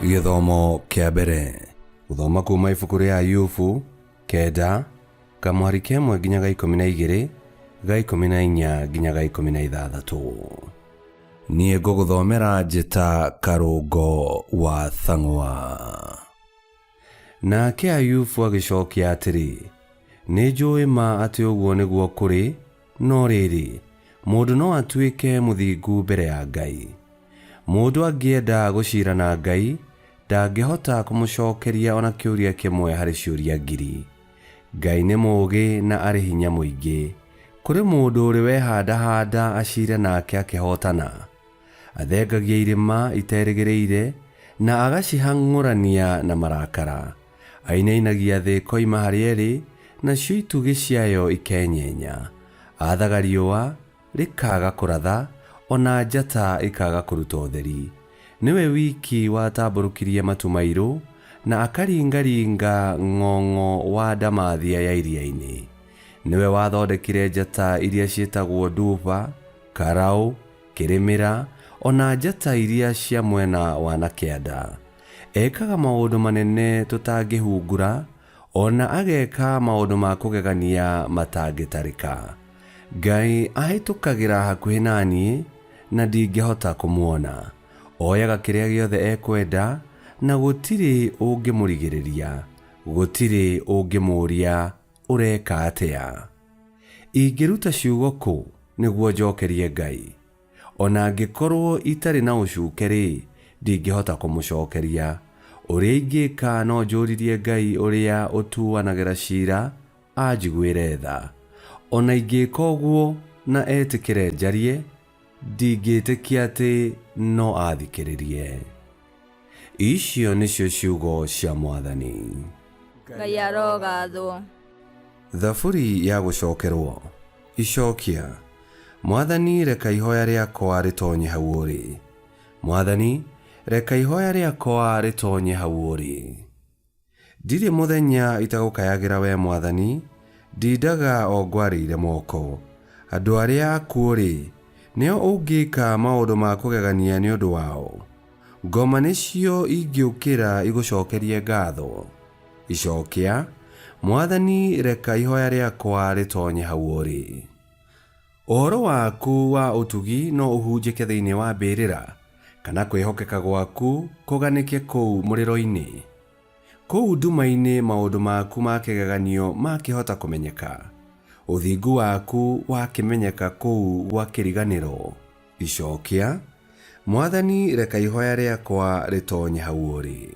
Gĩthomo kĩa mbere gũthoma kuma ibuku rĩa Ayubu kenda kamũhari ka ĩmwe nginya ga 12 ga 14 nginya ga 16. Niĩ ngũgũthomera njĩta Karũngo wa Thang'wa. Nake Ayubu agĩcokia atĩrĩ, Nĩnjũĩ ma atĩ ũguo nĩguo kũrĩ, no rĩrĩ, mũndũ no atuĩke mũthingu mbere ya Ngai? Mũndũ angĩenda gũciira na Ngai, ndangĩhota kũmũcokeria o na kĩũria kĩmwe harĩ ciũria ngiri. Ngai nĩ mũũgĩ na arĩ hinya mũingĩ. Kũrĩ mũndũ ũrĩ wehandahanda aciire nake akĩhootana? Athengagia irĩma iterĩgĩrĩire, na agacihang'ũrania na marakara. Ainainagia thĩ ĩkoima harĩa ĩrĩ, nacio itugĩ ciayo ikenyenya. Aathaga riũa, rĩkaaga kũratha, o na njata ikaaga kũruta ũtheri. Nĩwe wiki watambũrũkirie matu mairũ, na akaringaringa ng'ong'o wa ndamathia ya iria-inĩ. Nĩwe wathondekire njata iria ciĩtagwo Nduba, Karaũ, Kĩrĩmĩra, o na njata iria cia mwena wa na kĩanda. Ekaga maũndũ manene tũtangĩhungura, o na ageka maũndũ ma kũgegania matangĩtarĩka. Ngai ahĩtũkagĩra hakuhĩ na niĩ, na ndingĩhota kũmuona. Oyaga kĩrĩa gĩothe ekwenda, na gũtirĩ ũngĩmũrigĩrĩria, gũtirĩ ũngĩmũũria, 'Ũreka atĩa? Ingĩruta ciugo kũ nĩguo njokerie Ngai? O na angĩkorũo itarĩ na ũcuke-rĩ, ndingĩhota kũmũcokeria. Ũrĩa ingĩka no njũririe Ngai ũrĩa ũtuanagĩra ciira anjiguĩre tha. O na ingĩka ũguo na etĩkĩre njarie, ndingĩtĩkia atĩ no athikĩrĩrie. Icio nĩcio ciugo cia Mwathani. Ngai arogathwo. Thaburi ya gũcokerwo. Icokia. Mwathani reka ihoya rĩakwa rĩtonye hau ũrĩ. Mwathani, reka ihoya rĩakwa rĩtonye hau ũrĩ. Ndirĩ mũthenya itagũkayagĩra wee Mwathani, ndindaga o ngwarĩire moko. Andũ arĩa akuũ-rĩ, nĩo ũngĩka maũndũ ma kũgegania nĩ ũndũ wao? Ngoma nĩcio ingĩũkĩra igũcokerie ngatho? Icokia, Mwathani reka ihoya rĩakwa rĩtonye hau ũrĩ. Ũhoro waku wa ũtugi no ũhunjĩke thĩinĩ wa mbĩrĩra, kana kwĩhokeka gwaku kũganĩke kũu mũrĩro-inĩ? Kũu nduma-inĩ maũndũ maku ma kĩgeganio maakĩhota kũmenyeka? Ũthingu waku wakĩmenyeka kũu gwa kĩriganĩro? Icokia, Mwathani reka ihoya rĩakwa rĩtonye hau ũrĩ.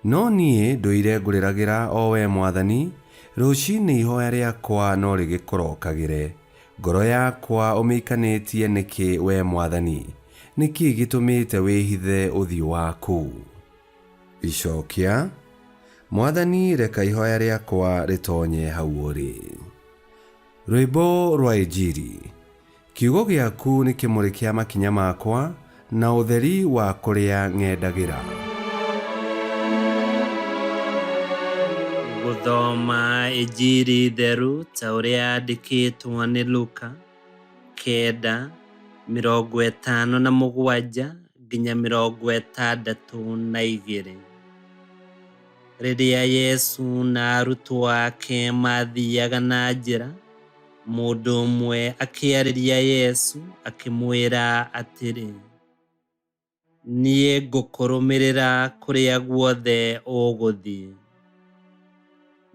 No niĩ ndũire ngũrĩragĩra o wee Mwathani, rũcinĩ ihoya rĩakwa no rĩgĩkũrokagĩre. Ngoro yakwa ũmĩikanĩtie nĩkĩ, wee Mwathani? Nĩ kĩ gĩtũmĩte wĩhithe ũthiũ waku? Icokia, Mwathani reka ihoya rĩakwa rĩtonye hau ũrĩ. Rwĩmbo rwa Injiri. Kiugo gĩaku nĩ kĩmũrĩ kĩa makinya makwa, na ũtheri wa kũrĩa ng'endagĩra. Gũthoma Injiri theru ta ũrĩa yandĩkĩtwo nĩ Luka, kenda, 57 nginya 62. Rĩrĩa Yesu na arutwo ake maathiaga na njĩra, mũndũ ũmwe akĩarĩria Yesu akĩmwĩra atĩrĩ, Niĩ ngũkũrũmĩrĩra kũrĩa guothe ũgũthiĩ.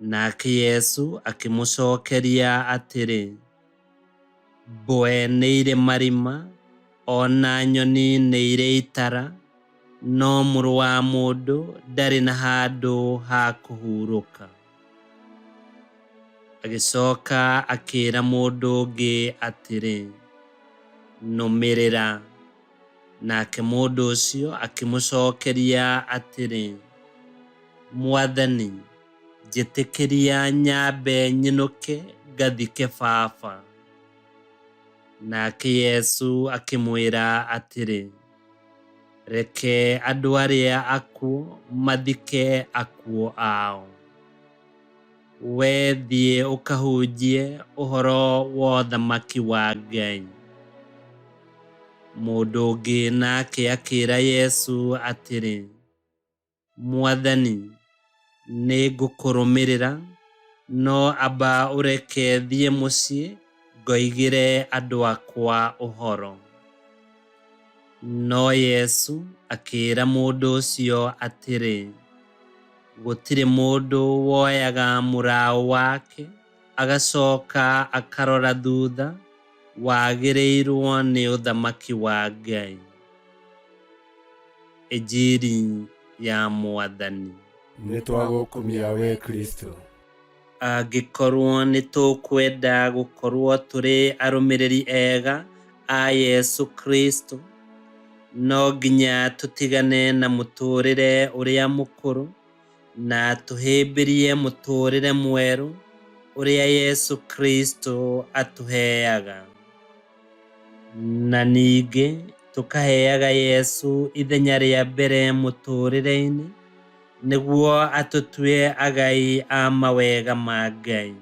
Nake Yesu akĩmũcokeria atĩrĩ, Mbwe nĩ irĩ marima, o na nyoni nĩ irĩ itara, no Mũrũ wa Mũndũ ndarĩ na handũ ha kũhurũka. Agĩcoka akĩĩra mũndũ ũngĩ atĩrĩ, Nũmĩrĩra. Nake mũndũ ũcio akĩmũcokeria atĩrĩ, Mwathani, njĩtĩkĩria nyambe nyinũke ngathike baba. Nake Yesu akĩmwĩra atĩrĩ, Reke andũ arĩa akuũ mathike akuũ ao. Wee thiĩ ũkahunjie ũhoro wa ũthamaki wa Ngai. Mũndũ ũngĩ nake akĩĩra Yesu atĩrĩ, Mwathani, nĩngũkũrũmĩrĩra, no amba ũreke thiĩ mũciĩ ngoigĩre andũ akwa ũhoro. No Yesu akĩĩra mũndũ ũcio atĩrĩ, Gũtirĩ mũndũ woyaga mũraũ wake agacoka akarora thutha wagĩrĩirwo nĩ ũthamaki wa Ngai. Injiri ya Mwathani. Nĩ twagũkumia we Kristo. Angĩkorwo nĩ tũkwenda gũkorwo tũrĩ arũmĩrĩri ega a Yesu Kristo, no nginya tũtigane na mũtũũrĩre ũrĩa mũkũrũ na tũhĩmbĩrie mũtũũrĩre mwerũ ũrĩa Yesu Kristo atũheaga. Na ningĩ tũkaheaga Yesu ithenya rĩa mbere mũtũũrĩre-inĩ nĩguo atũtue agai a mawega ma Ngai.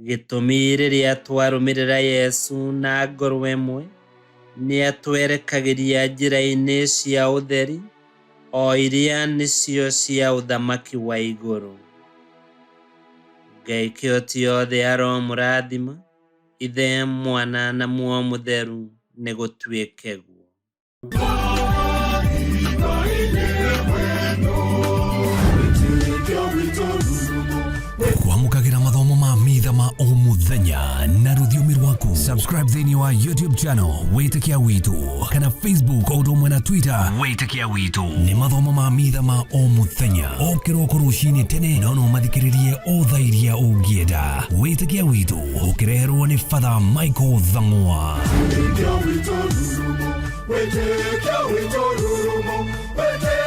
Gĩtũmi rĩrĩa twarũmĩrĩra Yesu na ngoro ĩmwe, nĩatwerekagĩria njĩra-inĩ cia ũtheri, o iria nĩcio cia ũthamaki wa igũrũ. Ngai kĩhoti yothe aromũrathima, Ithe, Mwana na Muoyo Mũtheru, nĩgũtuĩke guo. Kwamũkagĩra mathomo ma mitha ma o mũthenya na rũthiomi rwaku. Subscribe thĩinĩ wa YouTube channel Wĩtĩkia Witũ kana Facebook o ũndũ ũmwe na Twitter Wĩtĩkia Witũ. Nĩ mathomo ma mitha ma o mũthenya o kĩroko rũcinĩ tene, no no mathikĩrĩrie o thaa iria ũngĩenda. Wĩtĩkia Witũ ũkĩreherwo nĩ Father Michael Thang'wa. Wĩtĩkia witũ rurumo, wĩtĩkia witũ rurumo, wĩtĩkia.